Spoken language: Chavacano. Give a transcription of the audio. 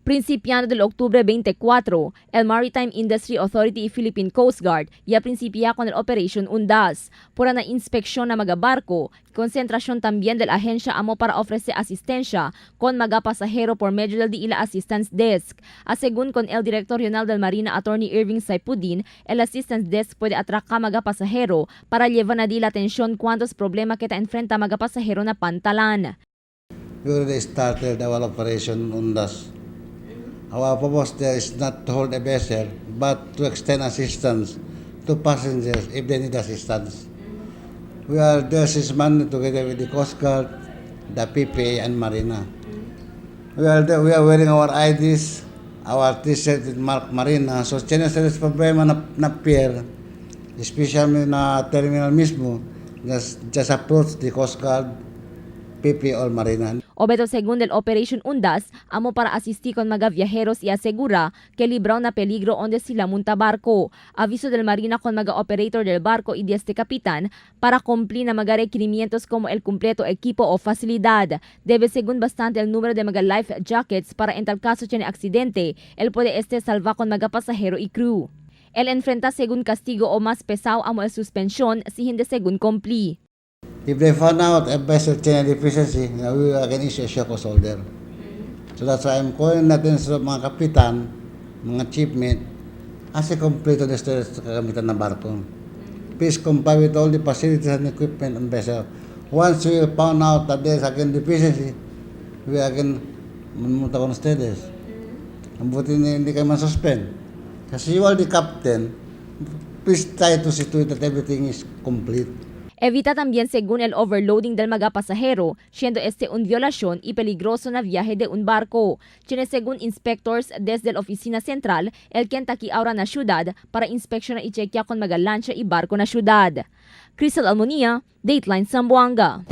Principiando del octubre 24, el Maritime Industry Authority y Philippine Coast Guard ya principia con el Operation Undas. Pura na inspeksyon na mga barko, konsentrasyon también del agencia amo para ofrecer asistencia con mga pasahero por medio del Diila Assistance Desk. A según con el director regional del Marina, Attorney Irving Saipudin, el Assistance Desk puede atracar mga pasahero para llevar na di la atención cuantos problema que ta enfrenta mga pasahero na pantalan. We already started our Operation Undas. Our purpose there is not to hold a vessel, but to extend assistance to passengers if they need assistance. We are there since Monday together with the Coast Guard, the PPA, and Marina. We are there, we are wearing our IDs, our T-shirt with mark Marina. So, tiene serious problema na pier, especially na terminal mismo, just approach the Coast Guard, PPA or Marina. Obeto según del Operation Undas, amo para asistir con mga viajeros y asegura que libraw na peligro onde sila munta barko. Aviso del Marina con mga operator del barco y de este capitán para cumplir na mga requerimientos como el completo equipo o facilidad. Debe según bastante el número de mga life jackets para en tal caso tiene accidente, él puede este salvar con mga pasajero y crew. El enfrenta según castigo o más pesado amo el suspensión si hindi según cumpli. If they found out a vessel tiene deficiency, we will again issue a show cause order. So that's why I'm calling natin sa mga kapitan, mga chief mate, as a complete the sa kagamitan ng barko. Please comply with all the facilities and equipment on vessel. Once we found out that there's again deficiency, we again munta con ustedes. Ang buti na hindi kayo man-suspend. Kasi you are the captain, please try to see to it that everything is complete. Evita también según el overloading del mga pasajero, siendo este un violación y peligroso na viaje de un barco. Tiene según inspectors desde la oficina central, el Kentucky ahora na ciudad para inspeccionar y chequear con mga lancha y barco na ciudad. Crystal Almonia, Dateline Zamboanga.